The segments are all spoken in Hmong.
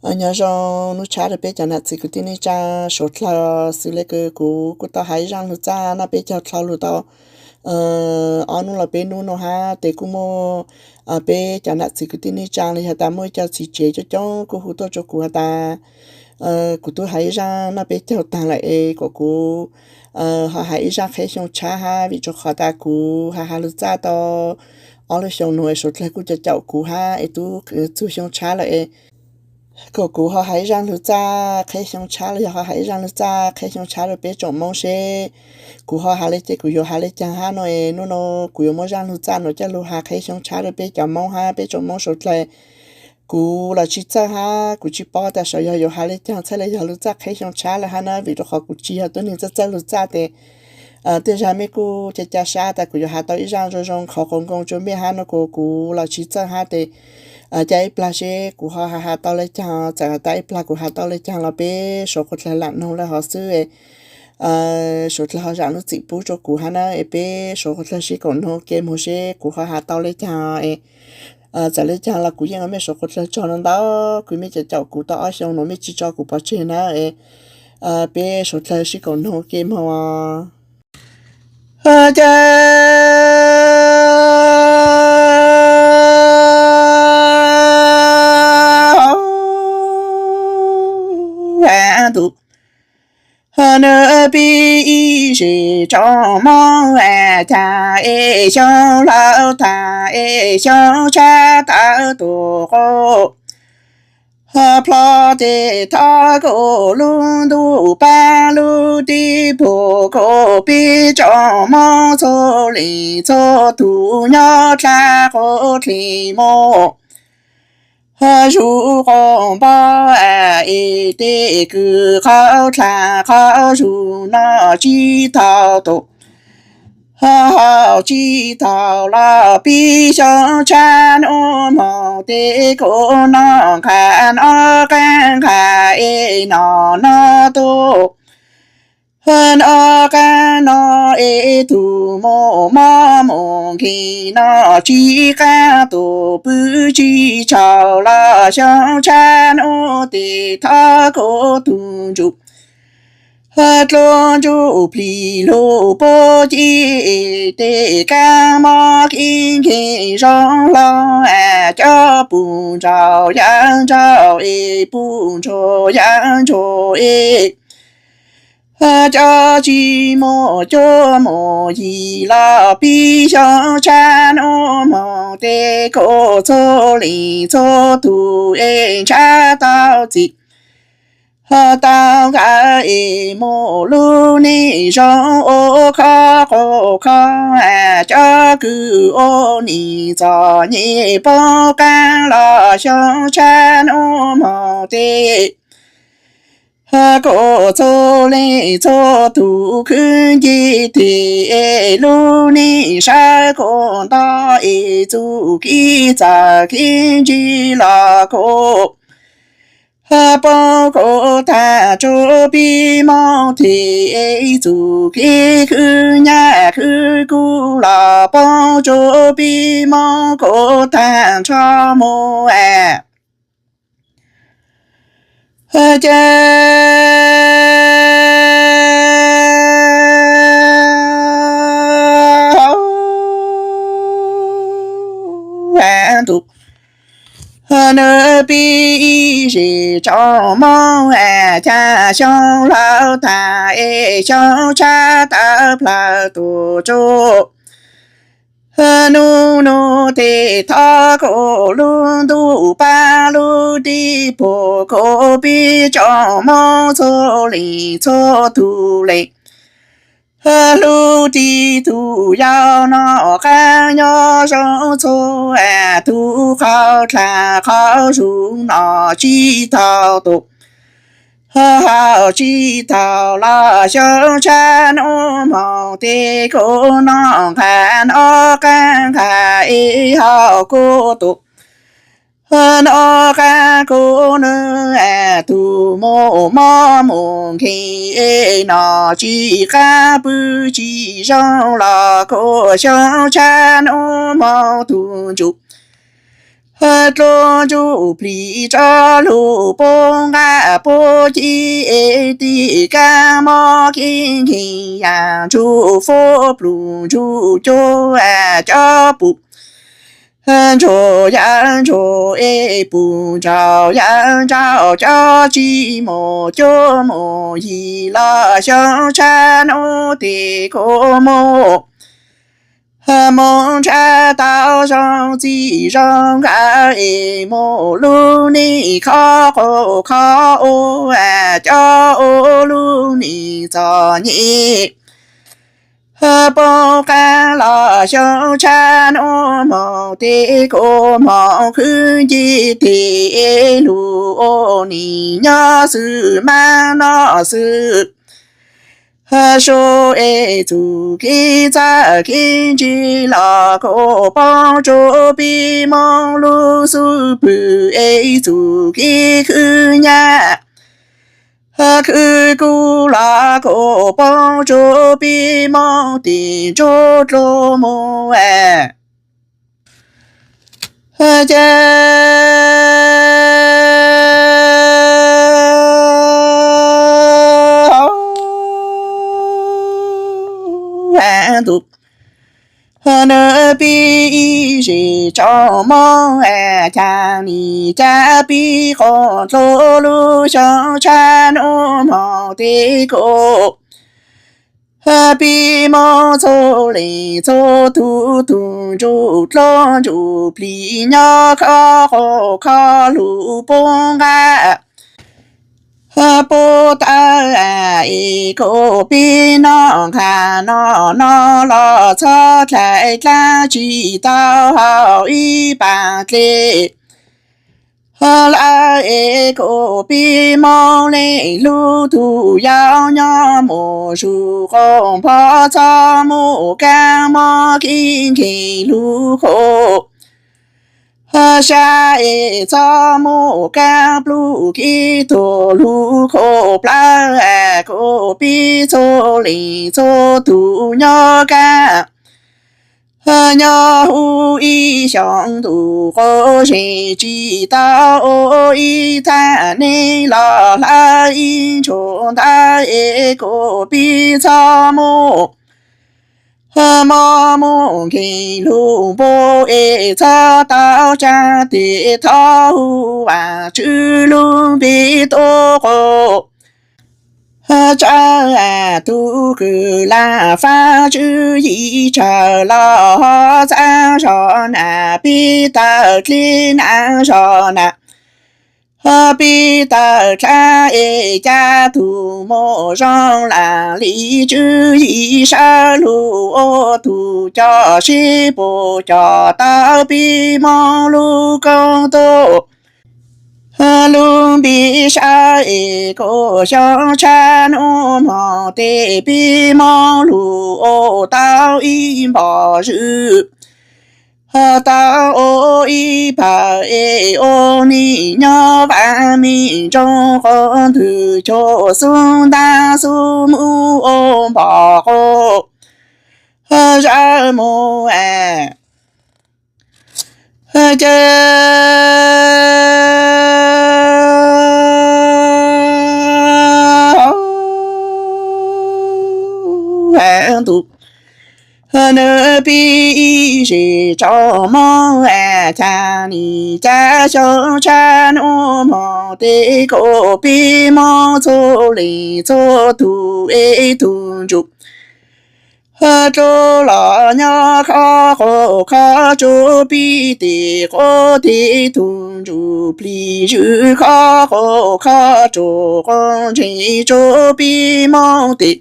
Nyob zoo nub tshav rau peb cov nam txiv kwv tij neej tsa suav dlawg. Xws le kuv kuj tau hais ib zaj lug txaj noj peb caug dlhau lug tau ob nub los peb nub no hab, tes kuj muaj peb cov nam txiv kwv tij neej tsa los yog tas muaj ib co txiv tsev coob coob kuj hu tuaj rua kuv has tas kuv tub hais ib zaj noj peb caug taag lawm es kom kuv ho hais ib zaj qheb xyoo tshab hab, vim rua qhov tas kuv has has lug txaj tau ob lub xyoo nuav es suav dlawg kuj caum caum kuv hab es tub txug xyoo tshab lawm es kom kuv ho hais ib zaj lug txaj qheb xyoo tshab los yog ho hais ib zaj lug txaj qheb xyoo tshab rau peb tsoom Moob seb kuv ho has le ces kuv yuav has le caag hab no es nub no kuv yuav muab zaj lug txaj nuav coj lug has qheb xyoo tshab rau peb cov Moob hab peb tsoom Moob suav dlawg. Kuv los tsis txawj hab kuv tsis paub tas saum yog yuav has le caag txhaj le yog lug txaj qheb xyoo tshab lawm hab na, vim rua qhov kuv tsis yog tug neeg txawj txawj lug txaj tes tej zag mej kuj ca ca sab tas kuv yuav has tau ib zaj zoo zoo qhov qhov nkoos rua mej hab no kuv, kuv los tsis txawj hab tes ca ib plag seb kuv ho has has tau le caag, txawm has tas ib plag kuv has tau le caag los peb suav dlawg lam noog le hov xwb. Suav dlawg ho zam lub txim pub rua kuv hab na es peb suav dlawg sib koom noog ke moog seb kuv ho has tau le caag es txawm le caag los kuv yeej ua mej suav dlawg tsaug ntau ntau kws mej caum caum kuv tau ob xyoo nuav mej tsis tso kuv pov tseg na es peb suav dlawg sib koom noog ke moog. Ces ntuj, nws pib ib zes tsoom Moob cas es xyoo laug tag es xyoo tshab tawm tuaj qub plho ces thov kuj lub ntuj pab lub teb puag kuj peb tsoom Moob txhua leej txhua tug nyob dlha quav dlig muaj zuj quav npog es tej kws qhov dlha qhov zug no tsis tau tus ho tsis tau los pib xyoo tshab nub moog tej kuj noj nqaj noj qaab nqaj es noj noj tuaj noj qaab noj es tug muaj mob muaj nkeeg noj tsis qaab tus pw tsis tsaug los xyoo tshab nub tej thov kuj tug ntsuj dluab ntsuj plig lug puab ci tej kaab mob kev nkeeg zoo hlo cov puj ntsauj yaaj ntsauj es puj ntsuag yaaj ntsuag es cov tsis muaj cuab muaj yig los pib xyoo tshab nub moog tej kuj txhua leej txhua tug es ntshaw tau txim tau nkawd es muaj lub neej zoo ua khov quas khov cov kws ua neej txom nyem poob qaab los xyoo tshab nub moog tej kuj txhua leej txhua tug khwv nce tes es lub neej sawv kuj nto es txuj kev txawj kev ntse los kuj poob kuj taag rua peb Moob tes es txuj kev khwv nyaj khwv kub los poob rua peb Moob kuj taag nrho mus ces ntuj, nws pib ib zes tsoom Moob cas xyoo laug tag es xyoo tshab tawm plawg tuaj rua nub nub tej thov kuj lub ntuj pab lub teb puag kuj peb tsoom Moob txhua leej txhua tug leej hlub tib tug yau noj qaab nyob zoo txhua tug, qhov dlha qhov zug noj tsis tau tus ho tsis tau los xyoo tshab nub moog tej kuj noj nqaj noj qaab nqaj es ho kuj tus noj qaab kuj nws tug muaj mob muaj nkeeg es noj tsis qab pw tsis zoo los kuj xyoo tshab nub moog tug ntsuj Dluab ntsuj plig tso lug pub nqaj pub ci, es tim kab mob kev nkeeg yam ntsuj fuab pluj ntsuj cua, cov pum ntsuag yaj ntsuag es pum ntsaum yaj ntsaum, cov tsis mus cuab mus yig los xyoo tshaj hnub tim kuv mus mus ntshai tau zoo txij zoo nkawm, es mus lub neej khov quaj khov ua, cov ua lub neej txom nyem poob qab los xyoo tshaj hnub mus tim kuv mus khwv nce tes, es lug ua neej nyob xwb mab noj xwb. Su es txuj kev txawj kev ntse los kuv poob rua peb moog lub xub pwg, es txuj kev khwv nyab khwv kub los kuv poob rua peb moog tim ntsuj dluab mus ces ntuj, nws pib ib zes tsaus mob, cas nim cas pib quaj dlua lub xyoo tshaj hnub moog tim kuv pib moog txhua leej txhua tug, tug ntsuj dluab ntsuj plig nyob khov quaj khov lug pub nqaj pub taw, es kuv pib noj nqaj noj no los txhob dlais dlaab tsis tau haus ib pas dlej lawm, es kuv pib moog leej hlub tug yau nyob mus zuj quas npog, txhob mus kaab mob kev nkeeg lug khuv sab, es txhob mus kaab pluj kev tuag lug khuv plawg, kuv pib txhua leej txhua tug nyob kaab nyob huv ib xyoos ntuj quas zes tsis tau ua ib thaj neeb los hlawv ib ntshua ntawv, es kuv pib txhob mus mob mus nkeeg lug npua, es txhob tau tsaab tes thov hu Vaajtswv lub npe tuab quas tsawv, tug kws laj faaj tswv yim tsawg los ho txav zog nam pib tawm dleb nam zog nam pib tawm dlaab, es ca tug muaj zoo laj li tswv yim sawv lug ua tug coj seb puas coj tau peb moog lub koob tuab lub npe sawv, es kuv xyoo tshaj hnub moog tes peb moog lug ua tau ib npog zwm, tau ua ib pawg, es ua neej nyob vaam meej nroog quas ntwg cuag xub ntaab xub mub ua npog quas zawg mus ces ntuj, nws pib ib zes tsaus mob, cas nim cas xyoo tshaj hnub moog tes kuv pib moog txhua leej txhua tug, es tug ntsuj dluab los nyob khov quas khov rua peb tes quas tes, tug ntsuj plig zwm khov quas khov rua quas ntseeg rua peb moog tes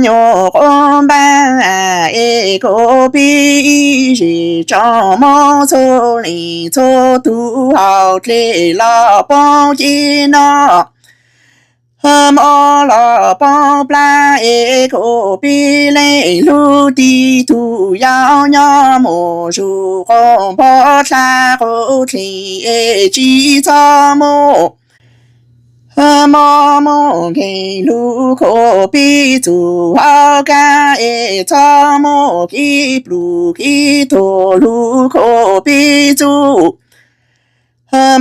nyuam quas npaab, es kuv pib ib zes tsaus mob txhua leej txhua tug, hauv dlej los poob ceg noj, mob los poob plab, es kuv pib leej hlub tib tug yau nyob mus zuj quas npog dlha quas dlej, es tsis txhob mus Mob mob nkeeg lug khuv pib txug hauv kab es txhob mob kib plug kib tug lug khuv pib txug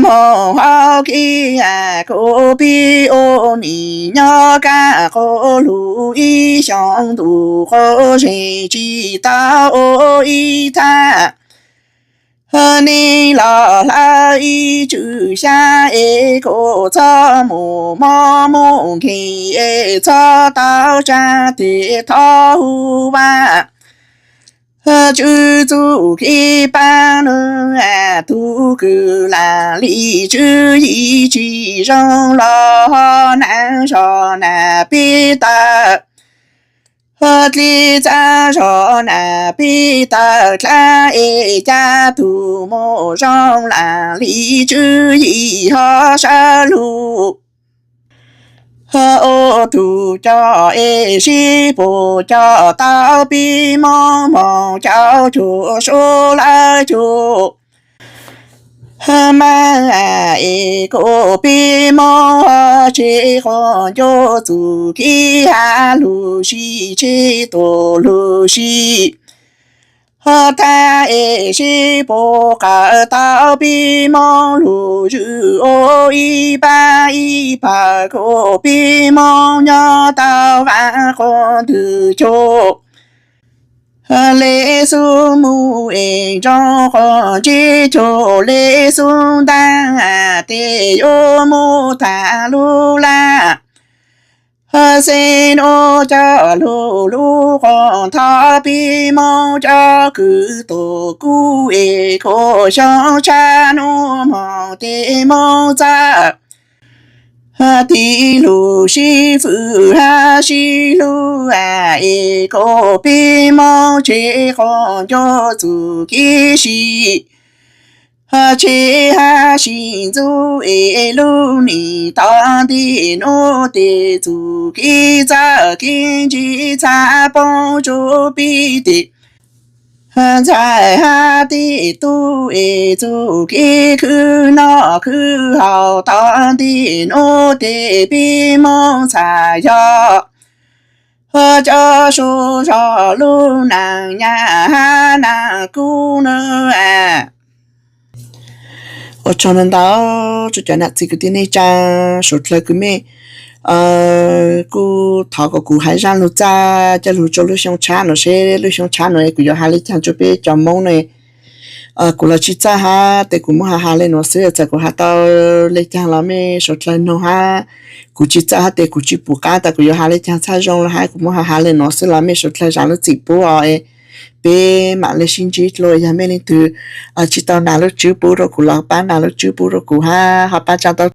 mob hauv kib khuv pib ua nim nyob kab qhuv lug ib xyoo ntuj quav zeeg tsis tau ua ib thaj. Neb los hlawv ib tswm xyab es kuv txhob mus mob mus nkeeg es txhob tau tsa tes thov hu vaj. Tswv txuj kev pab nws tug kws lam li tswv yim tsis zoo los ho naj zog naj peb tawg. Dlib txab zog naj peb tawg dlab es ca tug mus zoo lam li tswv yim ho sawv lug. Ua tug coj es sib puag coj tau peb moog moog caum cuag suav lawv cuag. Mab es kuv peb moog tseg quas ncuav txuj kev has lug sib tseg tuaj lug sib. Thab es sib puag qawm tau peb moog lug zwm ua ib pab ib pawg kuv peb moog nyob tau vaam quas ntwg cuag. Le xub mus es nroo quas ntsib cuag le xub ntaag tes yuav mus tag lub laj. Xeeb nuav coj lug lub quas nthov peb moog coj kws tuaj kub es kuv xyoo tshab nuav moog tes moog txawj. Tig lug sib fwm hab sib hlub es kuv peb moog tseg quas ncuav txuj kev sib tseg hab sib ntxub es lub nim tom ntej nuav tes txuj kev txawj kev ntse txhaj poob rua peb tes ntxhais hab tej tub es txuj kev khwv noj khwv haus tom ntej nuav tes peb moog txhaj yog cov suav zog lub naag nyaj hab naag kub nawb. Ua tsaug ntau ntau rua cov nam txiv kwv tij neej tsaa suav dlawg kws mej kuj thov kom kuv hab zaaj lug txaj coj lug rua lub xyoo tshab nuav seb lub xyoo tshab nuav kuv yuav has le caag rua peb cov Moob ne. Kuv los tsi txawj hab tes kuv muab has has le nuav xwb, txawm kuv has tau le caag los mej suav dlawg noog hab. Kuv tsi txawj hab tes kuv tsi pum qab tas kuv yuav has le caag txhaj zoo los hab, kuv muab has has le nuav xwb los mej suav dlawg zaam lub txim pub os. Peb maam le sib ntsib dlua, yog mej leej twg tsi tau nas lub tswb pub rua kuv los pab nas lub tswb pub rua kuv hab ho pab tsa tau